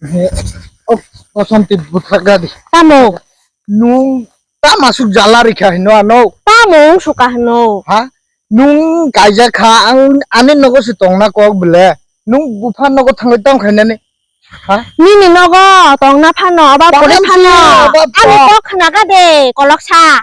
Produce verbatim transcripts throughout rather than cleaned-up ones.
He, oh, oh, santi buthak gadi. Tamo? Nung tama suk jala rikha hino ano? Tamo wng suka hino? Ha? Nung kaijak kha, ang ani nogo se tongna kok bele. Nung bupha nogo thangwi tong khainani. Ha? Nini nogo tongna phano, oba pore phano. Ani kok khna ga de, koloksa.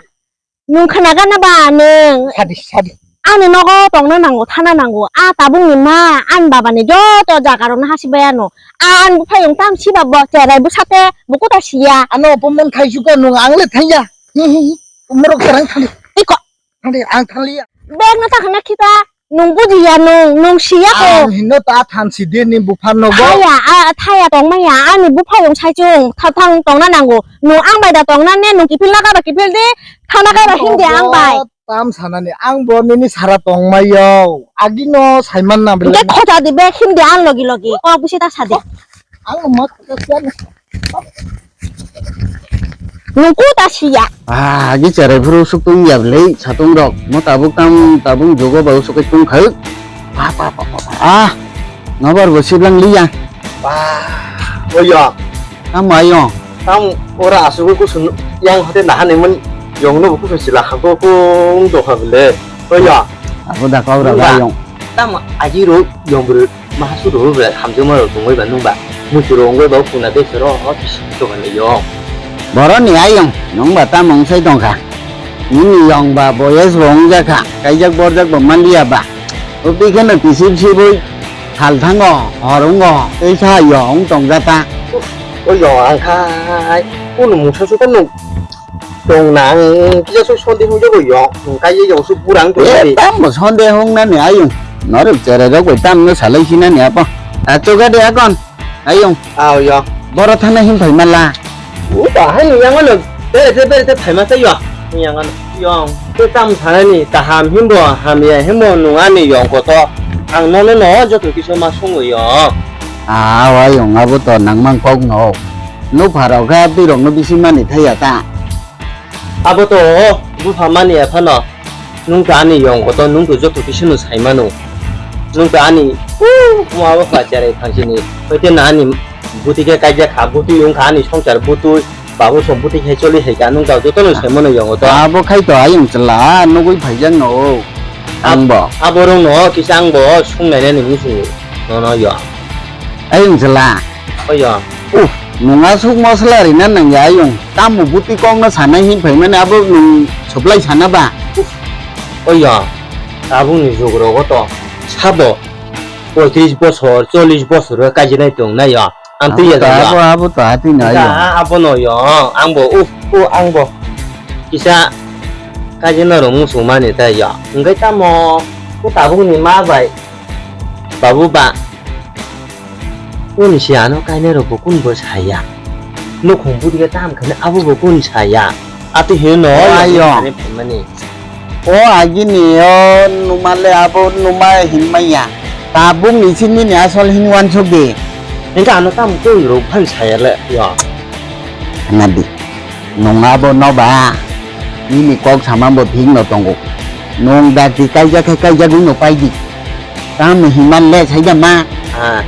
Nung khna gana ba nung? Sadi, sadi. Ani nogo tongna nango, thana nango. A tabukni ma, ani babani joto jaga rokno hasibai ano. A ani buphayung tam siba bo cherai bwsate bukuta siya. Ano opomon khai suka nung ang le thangya. Hi, hi, hi. Umrok serang thali. Iko. Thali, ang thali ya. Bag no ta khna khita. Nung bujiya nung, nung siya ko. Ang hino ta thansi de ni bupha nogo. Thaya, a, thaya tongmaya, ani buphayung saichung, tha-, thang tongna nango. Nung ang bai da tongna ne, nung kiphil na kaba kiphil de, thana kaba him de ang bai. Tam sanani, ang bo nini sara tongmayo. Agino saiman na bele. Ge khoja di be him de ang logi logi. Kok bisi ta sadi. Ang ma kok siya. Nungku ta siya. Ah, agi cherai phuru suk tung ya bele, satung rok. Mo tabuk tam, tabuk jogo ba usuk tung khaik. Pa, pa, pa, pa, pa. Ah, nobar bo siblang liya. Pa, oyo. Tam ayo. Tam ora asuk ku sun yang hote nahan emun yong no ku sila ha ko ku ung do ha bele. Oyo. Aku da kau ra yong. Tam aji ro yong bru. Maha suru rok bai hamjakma rok tongwi ba nung ba muitu rok wngwi ba o puna de sero o kisi dogan le yong. Borok ni ayong nung ba tamo wngsai tongkha. Nini yong ba boyes bo wngjak kha, kaijak borjak bo manliya ba. O bikheno kisip sibwi hal thango, hor wngo, tei sa yo wng tongjata. O yong ang khai, o nung mungsa suka nung. Tong nang kisa soi sonde hung jogo yo. Hung kai ye yo su burang to. Eh, de. Tam bo sonde hung nani ayung. Norok cherai rok bai tam no salai sinani apo. A choga de akon. Ayung. Ao yo. Boro thana him phai mala. U ba hai ni yang ano. Bere te bere te phai ma sa yo. Ni yang ano. Yong. Te tam thana ni taham him bo ham ya him bo nung ani yong ko to. Ang no no no joto kisa ma sungo yo. Ah, ayung abo to nang mang kok no. No pharo ga birok no bisi mani thaya ta. Abo to bupha mani ya phano. Nung to ani yong koto, nung to joto kisa no sai mano. Nung to ani, uh, ma bupha cherai thang sini. Hoite na ani buti khe kaijak kha, buti wng kha ani songchar butui, babu song buti khe choli hai kha, nung to joto no sai mano yong koto. Abo khai to ayung chwla, nugui phaijak no. Ang bo. Abo rong no kisa ang bo sung nai nani musu no no yo. Ayung chwla. Oyo. Uh, nung aswk mosla rina nangya ayung. Tamo buti kokno sanai hin phaimani abo nung supply sana ba? Oyo. Tabukni jugrogo to sabo poitris bosor, chollis bosor o kajinai tongnai yo. Ang twi ya abo, abo to hati na yo. Abono yo. Ang bo uh, uh, ang bo. Kisa kajina rok muchung mani ta yo. Hingke tamo o tabukni ma bai. Babu ba. Kuni si ano kainai rok bo kuni bo saya. Nukhung budi khe tam khani abo bo kuni saya. Ati hino no ayo. Ani phaimani. O agini o numa le abo numa hinmaya. Tabuk ni sini ni asol hin wansuk di. Hingke ano tam kuni rok phan saya le yo. Nadi. Nung abo no ba. Nini kok sama bo thik no tongo. Nung dakti kaijak khe kaijagwi no paidi. Tamo hinman le saida ma. Ah.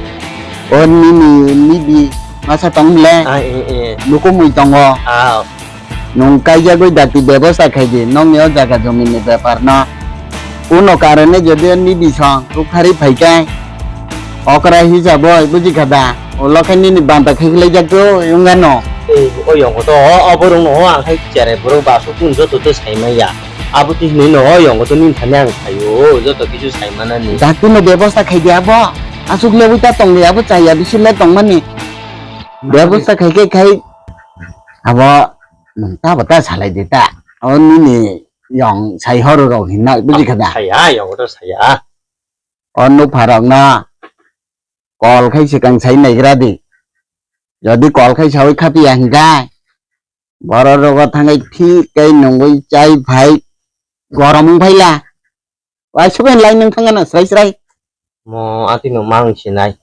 O nini nibi masa tong le. Ah, eh, eh. Nukumui tongo. Ah. Nung kaijagwi dakti bebosta khaidi. Nongni o jaga jomini bepar no. Kuno karone jodi o nibi song rukthari phaikai. Okra hisab oi buji khada. Ulo khe nini banta khe khlai jak to yungano. Ei, o yongo to o, o borok no o ang khai cherai borok baso kun joto to sai maya. Abo twi hinwi no o yongo to nini thani ang saio, joto kisu sai manani. Dakti no bebosta khai di abo. Asuk lebui ta tong di abo chaya bisi le tong mani. Bebosta khai khe khai abo nung ta bo ta salai di ta. O nini yong sai horo rok hinna buji khada. Saya yongo to saya. O nupharokno call khai swkang sai naigra di. Jodi call khai saui khapiya hinkhe, borok rogo thangwi thik khe nungwi chai phai gorom wng phaila. Waisukhe lai nung thangano srai srai. Mo atino mang sinai.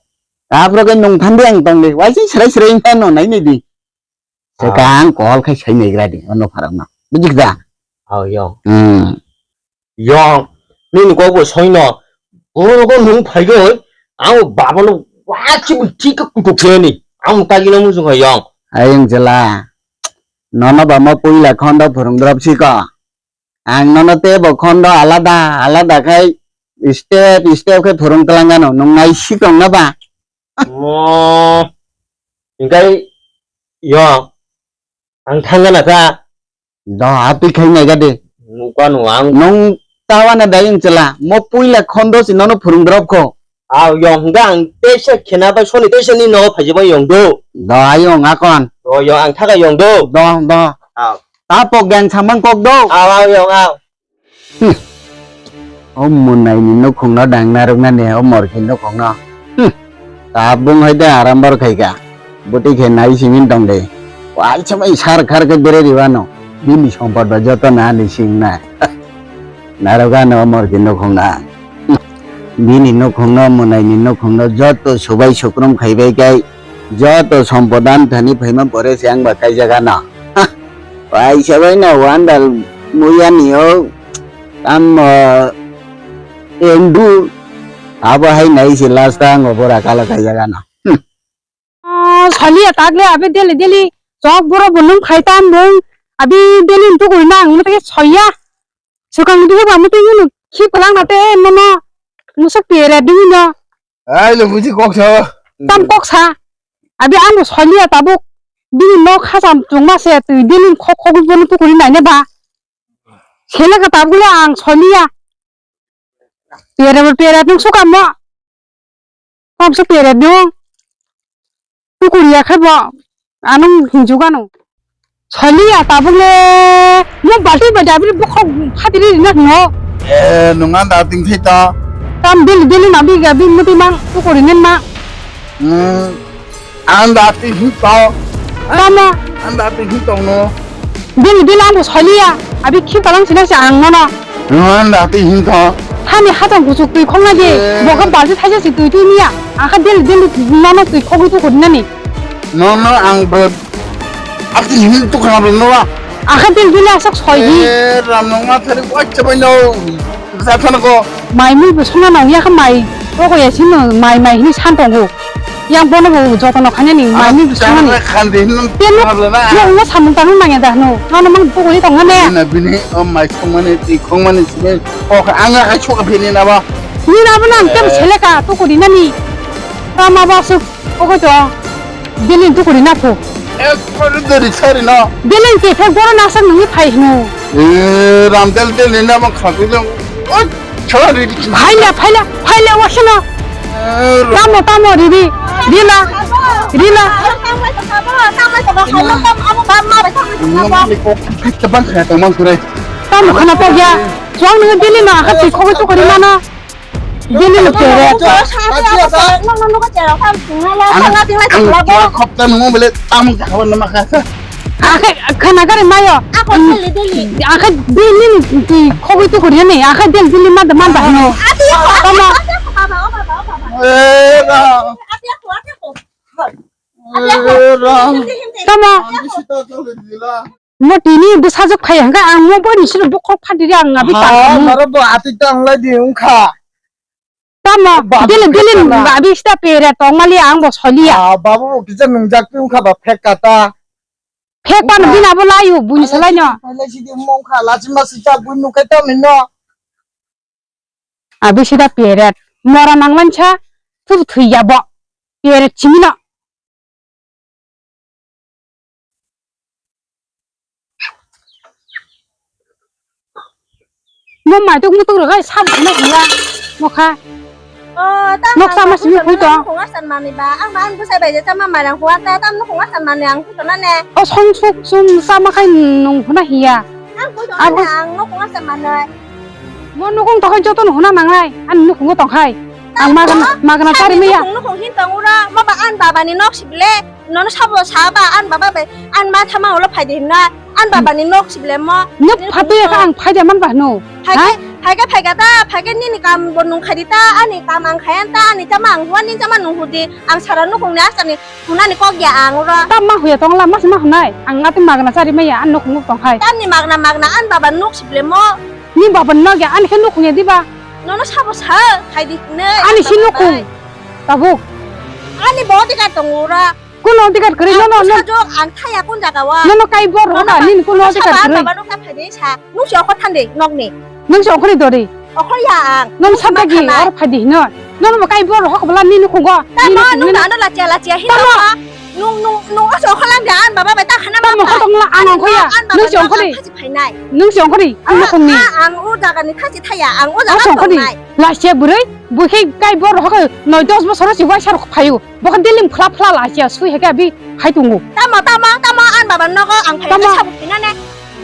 Aphuru khe nung thandi ang tongdi. Waising srai srai wngkha no nai nai di. Swkang call khai sai naigra di, o nupharokno. Bujikda? Aw, yo. Hmm. Yong, nini kok bo soino, borok nung phaigoi, ang baba no wachi bo thik kutuk se ni. Ang tagi no muchung kha yong. Ayung chwla. Nono ba mo puila khondo phwrwng drop si ko. Ang nono tebo khondo alada, alada khai step, step khe phwrwng twlang gano. Nwng nai si tong na ba? Mo, hingkai yong. Ang thang gana kha. Do, atwi khai nai gade. Nukha no ang. Nwng tawana dayung chwla. Mo puila khondo si nono phwrwng drop kho. Aw, yong hwnkha ang teisa khena bai soni teisa ni nogo phaijak bai yong do. Do, ayung akon. Do, yong ang thaka yong do. Do, do. Aw. Ta pok gang samang kok do. Aw, aw, yong, aw. Hmm. O mwnai ni nukhung no dang narwknani o morki nukhung no. Hmm. Tabung hai de aram bor khai ka. Bwtwi khe nai simi tong de. Waisa bai sar khar khe bere riwano. Bini sompot ba joto na ni sing na. Narwkano o morki nukhung na. Hmm. Bini nukhung no mwnai ni nukhung no joto subai sukrum khai bai kai. Joto sompot amthani phaima pore se ang ba kaijagano. Ha, waisa bai no wandal muya ni o tamo endur abo hai nai se last ang o bora kala kaijagano. Hmm. Ah, saliya takle abi daily daily chok boro bunung khaitam bung abi daily tu gurina ang mutake soya. Sukang di ba mutu yunu khi palang nate mono musuk pere dungino. Ai lo buji kok sa. Tam kok sa. Abi ang bo saliya tabuk. Bini nok hacham chungma se twi bini khok khok bono tukuri naine ba. Sele ka tabuk le ang saliya. Pere pere nung sukam mo. Tam se pere nung. Tukuri ya khe bo. Anung hinjugano. Saliya tabuk le mo balti bai dabi bokhok phatiri rina hino. Eh, nung anda ting thai ta. Tam daily daily nabi gabi muti mang tukuri nen ma. Hmm. Anda ting hin to. Tamo. Anda ting hin to no. Daily daily ang saliya. Abi khi talang sina se ang nono. Nung anda ting hin to. Hani hatang kuchuk twi khong na di. Eh. Boka balti thaisa si twi twi niya. Akha daily daily nono twi khogwi tukuri nani. Nono ang bo. Ati hin tu khana no ba. Akha bil bil asak soi hi. Eh, ram nong ma thari wa chabai no. Sa thana ko. Mai mui bo sona nong ya kha mai. Ko ko ya sin no mai mai hini san tong go. Yang bono bo joto no khanya ni mai mui bo sona ni. Khan de hin. Te no. Yo no samung tang nang ya da no. Nono mang bo ko ni tong ne. Na bini o mai song mani ti khong mani sini. Ko kha anga ka chok phini na ba. Ni na ba nang tem seleka to ko di na ni. Tama ba su. Ogo to. Bilin tukuri na pho. Ek kore dori sari no. Bilin ke phek boro nasak nungni phai hino. Eh, ram del del ni na bang khatu le. Oi, chori. Phaila, phaila, phaila wasana. Eh, ram. Tamo, tamo, riri. Rila. Rila. Tamo khana pagya. Chuang nungni bilin na khat khogwi tukuri mano. Daily ni pere. Ang, ang khopta nungmo bele tamung khabar nama kasa. Akhe khana gari mayo. Akhe daily ni twi khogwi tukuri ni. Akhe daily daily manda manda hino. Tamo. Eh, ra. Eh, ra. Tamo. Ang bisi to to dila. Mo tini bwsajwk phai hwnkha ang mo boni sino bokhok phatiri ang abi. Ha, tangkha mo. Maro bo atwi tang lai di wngkha. Tamo, ba, dili, dili, ba, abi sita pere tong mali ang bo soliya. Ah, babu bo kisa nungjak twi wngkha ba phek kata. Phek pano bina bo layu, buni salai no. Lai sidi mongkha, lachi masi cha bui nukai tamo no. Abi sida peret. Mora nangmansa, tu thwi ya bo. Peret chimino. Mo maituk mutuk rwgwi sab hwnna hwnla. Mokha. Oh, tam nok sama simi khui tong. Khunga san mani ba. Ang ba ang bwsai bai je chama mairang khunga ta tam no khunga san mani ang khui tong na ne. O song suk sum sama khai nung huna hiya. Ang khui tong na ang no khunga san mani. Mo nukung tong khai joto no huna nangnai. An nukungo tong khai. Ang magana magana chari meya. Nukung hin tong ura. Ma ba an baba ni nok sibile. Nono sabo saba an baba bai an ma thama ulo phaidi hinna an baba ni nok sible mo. Nok phatwi ka ang phaidi man ba no. Phaike phaike phaika ta phaike nini kam bo nung khaidi ta ani kam ang khayan ta ani chama ang huan ni chama nung hudi ang sara nukung ni asani hunani kok ya ang ro. Ta ma huya tong la mas ma hunai ang ati magna chari maya an nukung tong khai. Tamni magna magna an baba nok sible mo. Ni baba nok ya ani khe nukung ya diba. Nono sabo sa khaidi ne. Ani si nukung. Tabuk. Ani bo tika tong ura. Kuno adhikar kwrwi, nono, nono. Sajok ang thaya kun jaga o. Nono kai bor roka, nini kuno adhikar kwrwi. Baba nukha phaidi sa. Nung si okhor thandi nokni. Nung si okhori dori. Okhor ya ang. Nung sabda gi or phaidi hino. Nono bo kai bor roka bala nini khungo. Tamo nung dano lachia lachia hino. Nung nung nung oso okhor lang an baba bai ta khana ma. Tamo khotong la ang okhor ya. Nung si okhori. Nung si okhori. Ang nokni. Ang o jaga ni thasi thaya. Ang o jaga tongnai. Lachia bwrwi, bwkhe kai bor roka noi dos bosor si waisa rok phaio. Bokha daily phla phla lachia sui hai khe abi hai tongo. Tamo, tamo, tamo, an baba nogo ang phaio. Tamo. Sabu phinane.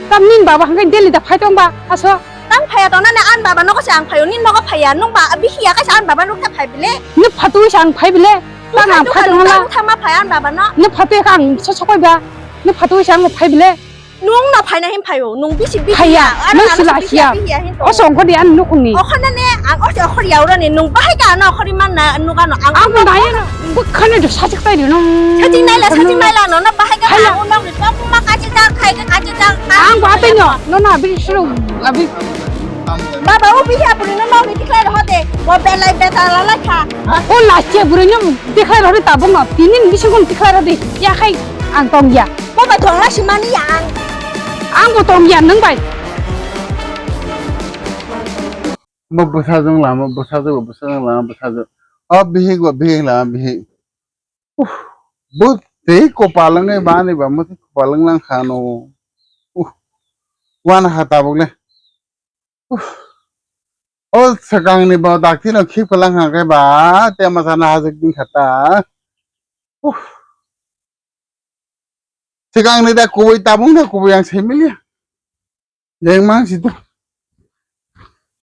Tam nin baba hangkai daily da phai tong ba aso. Tang phaya tong nane an baba nogo se ang phaio, nin nogo phaya, nung ba bihiya kaisa an baba nuk ta phai bile. Ni phatui se ang phai bile. Tang ang phai tong la. Tang ma phaya an baba no. Ni phatui ka ang so sokoi ba. Ni phatui se ang phai bile. Nung no phaina hin phaio, nung bisi bisi. Phaiya, nung sila hiya. Oso ongkhor di an nukungni. Okhor na ne, ang oso okhor ya uro ni, nung bahai ka ano okhor man na nung ano ang. Ang nai no, bukhane do sajak tai no. Sajak nai la, sajak nai la no, no bahai ka ang nung ni pok ma kachi jang khai ka kachi jang. Ang ba tai no, no na bi suru abi. Baba o bihi apuni no no ni tikhlai roho de, mo belai beta la la kha. O lachia bwrwi no tikhlai roho de tabuk no, tinin bising kon tikhlai roho de, ya khai ang tong ya. Bo bai thwng lai simani ya ang. Ang bo tong ya nwng bai. Bo bwsajwk lama, bwsajwk, bwsajwk lama, bwsajwk. O bihik bo bihik lama, bihik. Uff, bo tei kopal wngwi bani ba, mo tei kopal wng lang kha no. Uff, wana kha tabuk le. Uff. O swkang ni bo dakti no khik phalang kha khe ba, te masa na hajik ding kha ta. Uff. Swkang ni da kubui tabung da kubui ang sai mili. Jeng mang si to.